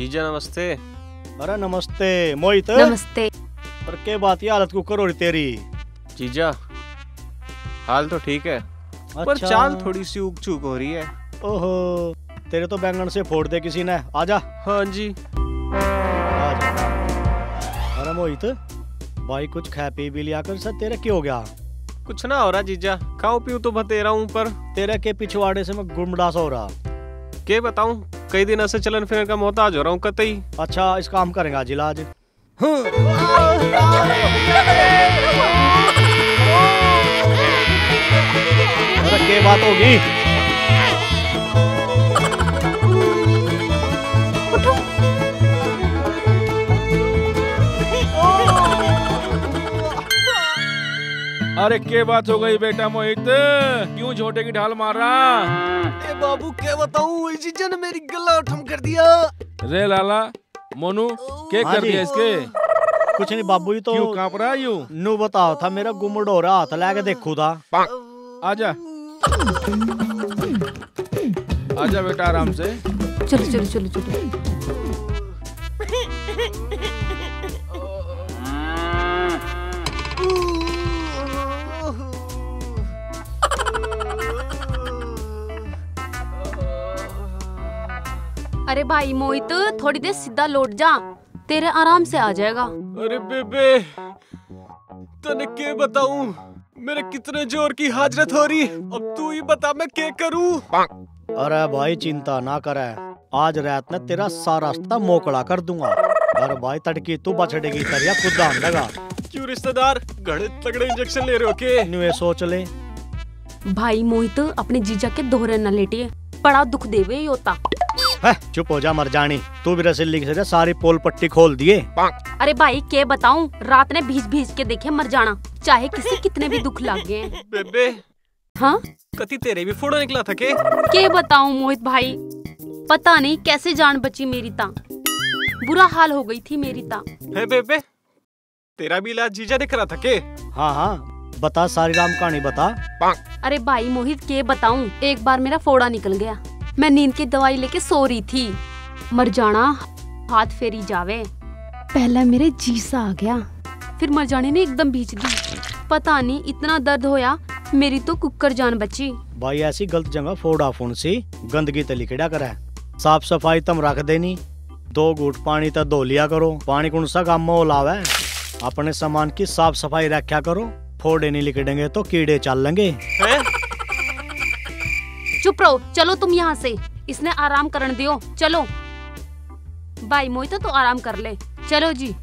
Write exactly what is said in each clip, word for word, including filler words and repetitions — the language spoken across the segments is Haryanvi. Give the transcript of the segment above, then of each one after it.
जीजा नमस्ते। अरे नमस्ते मोहित। नमस्ते। और के बात, ये हालत क्यों कर हो रही तेरी? जीजा, हाल तो ठीक है, पर अच्छा। चाल थोड़ी सी ऊक चूक हो रही है। ओहो, तेरे तो बैंगन से फोड़ दे किसी ने। आजा। हाँ जी। आजा। अरे मोहित, भाई कुछ खा पी भी लिया कर। सर, तेरा क्या हो गया? कुछ ना हो रहा जीजा, खाऊं पीऊं तो बतेरा हूं, पर तेरा के पिछवाड़े से मैं गुमड़ा सा हो रहा। के बताऊं, कई दिन से चलन फिरन का मोहताज हो रहा हूं कतई। अच्छा, इस काम करेंगे आज इलाज। अरे, के बात होगी? उठो। अरे, के बात हो गई बेटा मोहित, क्यों झोटे की ढाल मार रहा? ए बाबू, के बताऊं, इस जीजा ने मेरी गला उठम कर दिया। रे लाला, मोनू, के हाँ कर जी। दिया इसके? कुछ नहीं बाबू, ये तो क्यों कांप रहा है यू? नू बताओ था, मेरा गुमड़ हो रहा, हाथ ला के देखू था। आजा। आजा बेटा, आराम से। चलो, चलो, चलो, चलो। अरे भाई मोहित, थोड़ी देर सीधा लौट जा, तेरे आराम से आ जाएगा। अरे बेबे, तने के बताऊं, मेरे कितने जोर की हाजरत हो रही। अब तू ही बता, मैं के करूं? अरे भाई, चिंता ना करे, आज रात ने तेरा सारा रास्ता मोकला कर दूंगा। अरे भाई, तड़की तू बछड़े की तरह खुद आन लगा। क्यों रिश्तेदार, घड़े तगड़े इंजेक्शन ले रहे हो के? न्यू ये सोच ले। भाई मोहित, अपने जीजा के दोहरे न लेटिए, बड़ा दुख देवे ये होता। है, चुप हो जा मर जानी, तू भी रसीली की तरह सारी पोल पट्टी खोल दिए। अरे भाई, के बताऊं, रात ने भीज भीज के देखे मर जाना, चाहे किसी कितने भी दुख लग गए। बेबे। हाँ? कति तेरे भी फोड़ा निकला था के? के बताऊं मोहित भाई, पता नहीं कैसे जान बची मेरी ता, बुरा हाल हो गई थी मेरी ता। है बेबे, तेरा भी इलाज जीजा ने करा था के? हाँ, हाँ, बता, सारी राम कहानी बता। अरे भाई मोहित, के बताऊं, एक बार मेरा फोड़ा निकल गया। मैं नींद की दवाई लेके सो रही थी। मर जाना हाथ फेरी जावे। पहला मेरे जी सा आ गया, फिर मर जाने ने एकदम भींच दी। पता नहीं इतना दर्द होया, मेरी तो कुकर जान बची। भाई, ऐसी गलत जगह फोड़ा फोन सी गंदगी ते लिकड़ा करे। साफ सफाई तम रख देनी। दो घूट पानी तै धो लिया करो। पानी कौन सा काम में लावे? अपने सामान की साफ सफाई रखा करो। फोड़े नहीं लिकड़ेंगे तो कीड़े चल लेंगे। हैं? चुप रहो, चलो तुम यहाँ से, इसने आराम करण दियो। चलो भाई मोहित, तो आराम कर ले, चलो जी।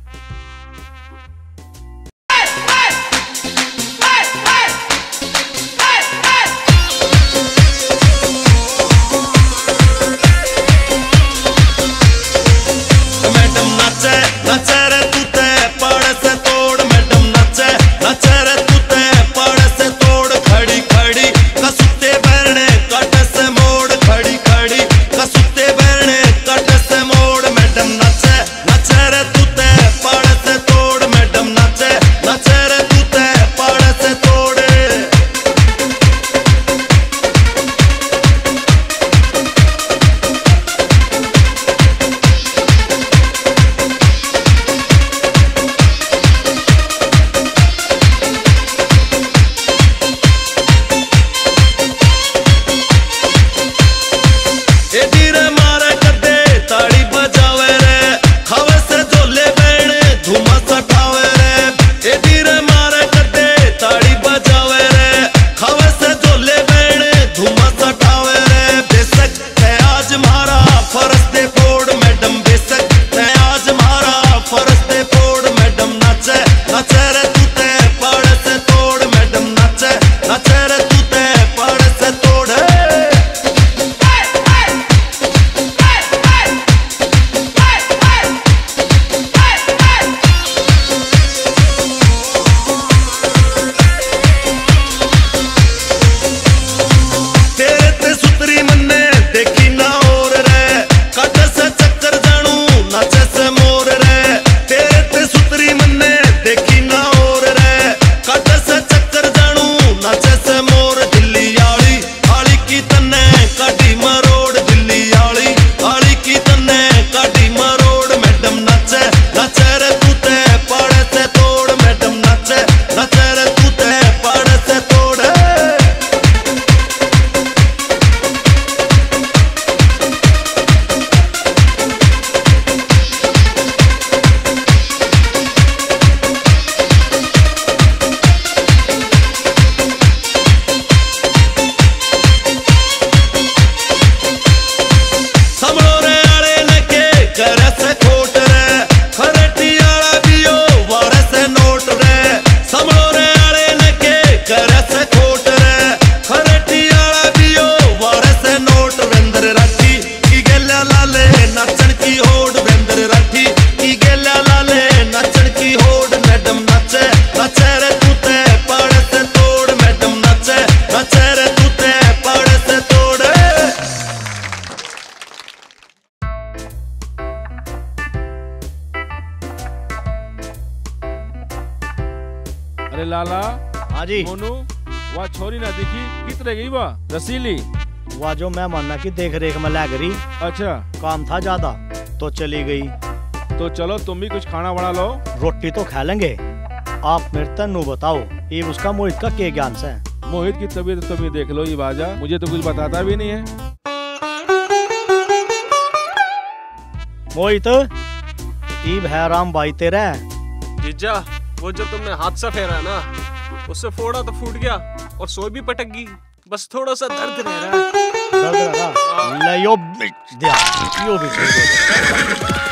मैडम नाचे, नाचे रे तू ते पाड़े से तोड़। मैडम नाचे, नाचे रे तू ते पाड़े से तोड़। खड़ी, खड़ी, कसुते बैरने काटे से मोड़। खड़ी, खड़ी, कसुते बैरने काटे से मोड़। मैडम नाचे, नाचे रे तू ते पाड़े से तोड़। मैडम नाचे, नाचे रे तू ते पाड़े से तोड़। ए धीरे मारे कदे ताड़ी बजावे रे, खावे से झोले बैण धुमा सटावे रे। ए धीरे मारे कदे ताड़ी बजावे रे, खावे से झोले बैण धुमा सटावे रे। बेशक तै आज म्हारा फर्श दे फोड़ मैडम, बेशक तै आज म्हारा फर्श दे फोड़ मैडम। नाचे, नाचे रे तू ते पाड़े से तोड़ मैडम, नाचे, नाचे रे तू ते पाड़े से तोड़। तेरे ते सुतरी मन्ने देखी ना और रे, काटे से अरे लाला। हाँ जी। मोनू, वा छोरी ना दिखी, कितरे गई वा रसीली? वा जो मेहमाना की देख रेख में लाग रही। अच्छा। काम था ज्यादा, तो चली गई। तो चलो तुम भी कुछ खाना बना लो। रोटी तो खा लेंगे, आप मेरे तै नू बताओ, ये उसका मोहित का के ज्ञान से? मोहित की तबीयत तुम ही देख लो, ये बाजा मुझे तो कुछ बताता भी नहीं है। मोहित, ईब है राम भाई तेरा। जीजा, वो जो तुमने हादसा फेरा है ना, उससे फोड़ा तो फूट गया और सोई भी पटक गई, बस थोड़ा सा दर्द रह रहा है। दर्द रह रहा? ले यो बिच दिया, यो भी ठीक हो जाएगा।